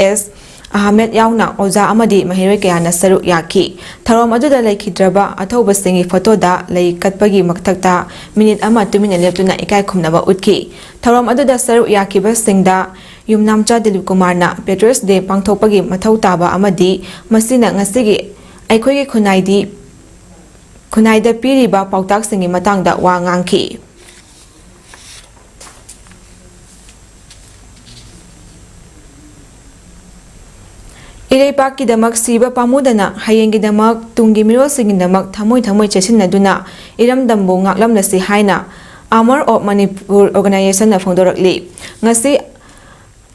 ꯑꯦꯁ ꯑꯍꯃꯦꯗ ꯌꯥꯎꯅ ꯑꯣꯖꯥ ꯑꯃꯗꯤ ꯃꯍꯩꯔꯣꯏ ꯀꯌꯥꯅ ꯁꯔꯨꯛ ꯌꯥꯈꯤ꯫ ꯊꯧꯔꯝ ꯑꯗꯨꯗ ꯂꯩꯈꯤꯗ꯭ꯔꯕ ꯑꯊꯧꯕꯁꯤꯡꯒꯤ ꯐꯣꯇꯣꯗ ꯂꯩ ꯀꯠꯄꯒꯤ ꯃꯊꯛꯇ ꯃꯤꯅꯤꯠ ꯑꯃ ꯇꯨꯃꯤꯟꯅ ꯂꯦꯞꯇꯨꯅ ꯏꯀꯥꯏ ꯈꯨꯝꯅꯕ ꯎꯠꯈꯤ꯫ ꯊꯧꯔꯝ ꯑꯗꯨꯗ ꯁꯔꯨꯛ ꯌꯥꯈꯤꯕꯁꯤꯡꯗ ꯌꯨꯝꯅꯥꯝꯆꯥ ꯗꯤꯂꯤꯞ ꯀꯨꯃꯥꯔꯅ Patriots Day ꯄꯥꯡꯊꯣꯛꯄꯒꯤ ꯃꯊꯧ ꯇꯥꯕ ꯑꯃꯗꯤ ꯃꯁꯤꯅ ꯉꯁꯤꯒꯤ ꯑꯩꯈꯣꯏꯒꯤ ꯈꯨꯟꯅꯥꯏꯗꯤ, ꯈꯨꯟꯅꯥꯏꯗ ꯄꯤꯔꯤꯕ ꯄꯥꯎꯇꯥꯛꯁꯤꯡꯒꯤ ꯃꯇꯥꯡꯗ ꯋꯥ ꯉꯥꯡꯈꯤ꯫ ꯏꯔꯩꯄꯥꯛꯀꯤꯗꯃꯛ ꯁꯤꯕ ꯄꯥꯝꯃꯨꯗꯅ ꯍꯌꯦꯡꯒꯤꯗꯃꯛ, ꯇꯨꯡꯒꯤ ꯃꯤꯔꯣꯜꯁꯤꯡꯒꯤꯗꯃꯛ ꯊꯃꯣꯏ ꯊꯃꯣꯏ ꯆꯦꯠꯁꯤꯟꯅꯗꯨꯅ ꯏꯔꯝꯗꯝꯕꯨ ꯉꯥꯛꯂꯝꯂꯁꯤ ꯍꯥꯏꯅ Army of Manipur Organization ꯅ ꯐꯣꯡꯗꯣꯔꯛꯂꯤ꯫ ꯉꯁꯤ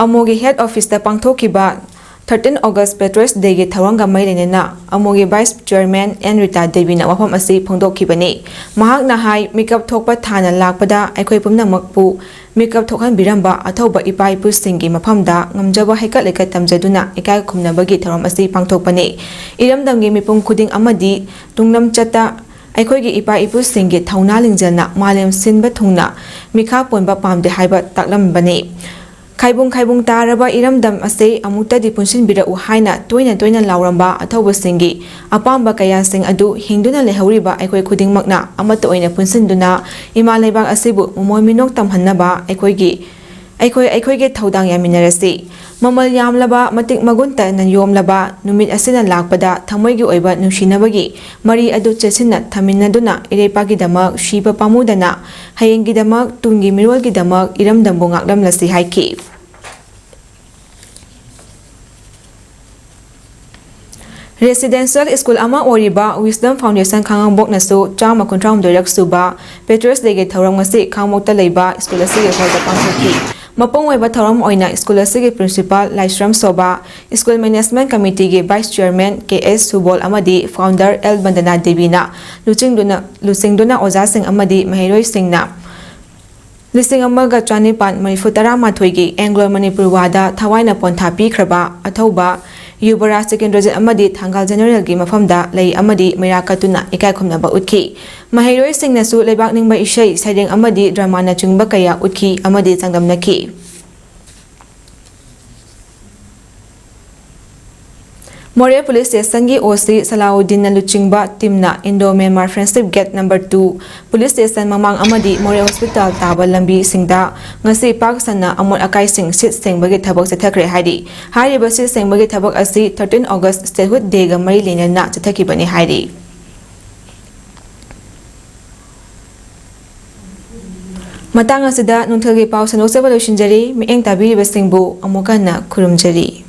ꯑꯃꯣꯒꯤ head office ꯇ ꯄꯥꯡꯊꯣꯛꯈꯤꯕ thirteen August Patriots Day ꯒꯤ ꯊꯧꯔꯝꯒ ꯃꯔꯤ ꯂꯩꯅꯅ ꯑꯃꯣꯒꯤ Vice Chairman ꯑꯦꯟ ꯔꯤꯇꯥ ꯗꯦꯕꯤꯅ ꯋꯥꯐꯝ ꯑꯁꯤ ꯐꯣꯡꯗꯣꯛꯈꯤꯕꯅꯤ꯫ ꯃꯍꯥꯛꯅ ꯍꯥꯏ, ꯃꯤꯀꯞ ꯊꯣꯛꯄ ꯊꯥꯅ ꯂꯥꯛꯄꯗ ꯑꯩꯈꯣꯏ ꯄꯨꯝꯅꯃꯛꯄꯨ ꯃꯤꯀꯞ ꯊꯣꯛꯍꯟꯕꯤꯔꯝꯕ ꯑꯊꯧꯕ ꯏꯄꯥ ꯏꯄꯨꯁꯤꯡꯒꯤ ꯃꯐꯝꯗ ꯉꯝꯖꯕ ꯍꯩꯀꯠ ꯂꯩꯀꯠ ꯇꯝꯖꯗꯨꯅ ꯏꯀꯥꯏ ꯈꯨꯝꯅꯕꯒꯤ ꯊꯧꯔꯝ ꯑꯁꯤ ꯄꯥꯡꯊꯣꯛꯄꯅꯤ꯫ ꯏꯔꯝꯗꯝꯒꯤ ꯃꯤꯄꯨꯝ ꯈꯨꯗꯤꯡ ꯑꯃꯗꯤ ꯇꯨꯡꯂꯝꯆꯠꯇ ꯑꯩꯈꯣꯏꯒꯤ ꯏꯄꯥ ꯏꯄꯨꯁꯤꯡꯒꯤ ꯊꯧꯅꯥ ꯂꯤꯡꯖꯦꯜꯅ ꯃꯥꯂꯦꯝ ꯁꯤꯟꯕ ꯊꯨꯡꯅ ꯃꯤꯈꯥ ꯄꯣꯟꯕ ꯄꯥꯝꯗꯦ ꯍꯥꯏꯕ ꯇꯥꯛꯂꯝꯕꯅꯤ꯫ ꯈꯥꯏꯕꯨꯡ ꯈꯥꯏꯕꯨꯡ ꯇꯥꯔꯕ ꯏꯔꯝꯗꯝ ꯑꯁꯤ ꯑꯃꯨꯛꯇꯗꯤ ꯄꯨꯟꯁꯤꯟꯕꯤꯔꯛꯎ ꯍꯥꯏꯅ ꯇꯣꯏꯅ ꯇꯣꯏꯅ ꯂꯥꯎꯔꯝꯕ ꯑꯊꯧꯕꯁꯤꯡꯒꯤ ꯑꯄꯥꯝꯕ ꯀꯌꯥꯁꯤꯡ ꯑꯗꯨ ꯍꯤꯡꯗꯨꯅ ꯂꯩꯍꯧꯔꯤꯕ ꯑꯩꯈꯣꯏ ꯈꯨꯗꯤꯡꯃꯛꯅ ꯑꯃꯠꯇ ꯑꯣꯏꯅ ꯄꯨꯟꯁꯤꯟꯗꯨꯅ ꯏꯃꯥ ꯂꯩꯕꯥꯛ ꯑꯁꯤꯕꯨ ꯃꯃꯣꯟ ꯃꯤꯅꯣꯛ ꯇꯝꯍꯟꯅꯕ ꯑꯩꯈꯣꯏꯒꯤ, ꯑꯩꯈꯣꯏ, ꯑꯩꯈꯣꯏꯒꯤ ꯊꯧꯗꯥꯡ ꯌꯥꯃꯤꯟꯅꯔꯁꯤ꯫ ꯃꯃꯜ ꯌꯥꯝꯂꯕ, ꯃꯇꯤꯛ ꯃꯒꯨꯟ ꯇꯥꯅ ꯌꯣꯝꯂꯕ ꯅꯨꯃꯤꯠ ꯑꯁꯤꯅ ꯂꯥꯛꯄꯗ ꯊꯃꯣꯏꯒꯤ ꯑꯣꯏꯕ ꯅꯨꯡꯁꯤꯅꯕꯒꯤ ꯃꯔꯤ ꯑꯗꯨ ꯆꯦꯠꯁꯤꯟꯅ ꯊꯝꯃꯤꯟꯅꯗꯨꯅ ꯏꯔꯩꯄꯥꯛꯀꯤꯗꯃꯛ ꯁꯤꯕ ꯄꯥꯝꯃꯨꯗꯅ ꯍꯌꯦꯡꯒꯤꯗꯃꯛ, ꯇꯨꯡꯒꯤ ꯃꯤꯔꯣꯜꯒꯤꯗꯃꯛ ꯏꯔꯝꯗꯝꯕꯨ ꯉꯥꯛꯂꯝꯂꯁꯤ ꯍꯥꯏꯈꯤ꯫ Residential school ꯑꯃ ꯑꯣꯏꯔꯤꯕ Wisdom Foundation ꯈꯥꯉꯕꯣꯛꯅꯁꯨ ꯆꯥꯝꯃ ꯀꯨꯟꯊ꯭ꯔꯥ ꯍꯨꯝꯗꯣꯏꯔꯛ ꯁꯨꯕ Patriots Day ꯒꯤ ꯊꯧꯔꯝ ꯉꯁꯤ ꯈꯥꯉꯕꯣꯛꯇ ꯂꯩꯕ school ꯑꯁꯤꯒꯤ hall ꯗ ꯄꯥꯡꯊꯣꯛꯈꯤ꯫ ꯃꯄꯨꯡ ꯑꯣꯏꯕ ꯊꯧꯔꯝ ꯑꯣꯏꯅ school ꯑꯁꯤꯒꯤ principal ꯂꯥꯏꯁ꯭ꯔꯝ ꯁꯣꯚꯥ, school management committee ꯒꯤ vice chairman ꯀꯦ ꯑꯦꯁ ꯁꯨꯕꯣꯜ ꯑꯃꯗꯤ founder ꯑꯦꯜ ꯕꯟꯗꯅꯥ ꯗꯦꯕꯤꯅ ꯂꯨꯆꯤꯡꯗꯨꯅ, ꯂꯨꯆꯤꯡꯗꯨꯅ ꯑꯣꯖꯥꯁꯤꯡ ꯑꯃꯗꯤ ꯃꯍꯩꯔꯣꯏꯁꯤꯡꯅ ꯂꯤꯁꯤꯡ ꯑꯃꯒ ꯆꯅꯤꯄꯥꯟ ꯃꯔꯤꯐꯨ ꯇꯔꯥꯃꯥꯊꯣꯏꯒꯤ Anglo Manipur War ꯗ ꯊꯋꯥꯏꯅ ꯄꯣꯟꯊꯥ ꯄꯤꯈ꯭ꯔꯕ ꯑꯊꯧꯕ ꯌꯨꯕꯔꯥꯖ ꯁꯦꯀꯦꯟꯗ꯭ꯔꯖꯤꯠ ꯑꯃꯗꯤ ꯊꯪꯒꯥꯜ ꯖꯦꯅꯔꯦꯜꯒꯤ ꯃꯐꯝꯗ ꯂꯩ ꯑꯃꯗꯤ ꯃꯩꯔꯥ ꯀꯠꯇꯨꯅ ꯏꯀꯥꯏ ꯈꯨꯝꯅꯕ ꯎꯠꯈꯤ꯫ ꯃꯍꯩꯔꯣꯏꯁꯤꯡꯅꯁꯨ ꯂꯩꯕꯥꯛ ꯅꯤꯡꯕ ꯏꯁꯩ, ꯁꯩꯔꯦꯡ ꯑꯃꯗꯤ drama ꯅꯆꯤꯡꯕ ꯀꯌꯥ ꯎꯠꯈꯤ ꯑꯃꯗꯤ ꯆꯥꯡꯗꯝꯅꯈꯤ꯫ ꯃꯣꯔꯦ ꯄꯨꯂꯤꯁ ꯁ꯭ꯇꯦꯁꯟꯒꯤ ꯑꯣ ꯁꯤ ꯁꯂꯥꯎꯗꯤꯟꯅ ꯂꯨꯆꯤꯡꯕ ꯇꯤꯝꯅ Indo Myanmar Friendship Gate number two police station ꯃꯃꯥꯡ ꯑꯃꯗꯤ ꯃꯣꯔꯦ ꯍꯣꯁꯄꯤꯇꯥꯜ ꯇꯥꯕ ꯂꯝꯕꯤꯁꯤꯡꯗ ꯉꯁꯤ ꯄꯥꯛ ꯁꯟꯅ ꯑꯃꯣꯠ ꯑꯀꯥꯏꯁꯤꯡ ꯁꯤꯠ ꯁꯦꯡꯕꯒꯤ ꯊꯕꯛ ꯆꯠꯊꯈ꯭ꯔꯦ ꯍꯥꯏꯔꯤ꯫ ꯍꯥꯏꯔꯤꯕ ꯁꯤꯠ ꯁꯦꯡꯕꯒꯤ ꯊꯕꯛ ꯑꯁꯤ thirteen August Statehood Day ꯒ ꯃꯔꯤ ꯂꯩꯅꯅ ꯆꯠꯊꯈꯤꯕꯅꯤ ꯍꯥꯏꯔꯤ꯫ ꯃꯇꯥꯡ ꯑꯁꯤꯗ ꯅꯨꯡꯊꯤꯜꯒꯤ ꯄꯥꯎ ꯁꯟꯗꯣꯛꯆꯕ ꯂꯣꯏꯁꯤꯟꯖꯔꯤ꯫ ꯃꯤꯠꯌꯦꯡ ꯇꯥꯕꯤꯔꯤꯕꯁꯤꯡꯕꯨ ꯑꯃꯨꯛ ꯍꯟꯅ ꯈꯨꯔꯨꯝꯖꯔꯤ꯫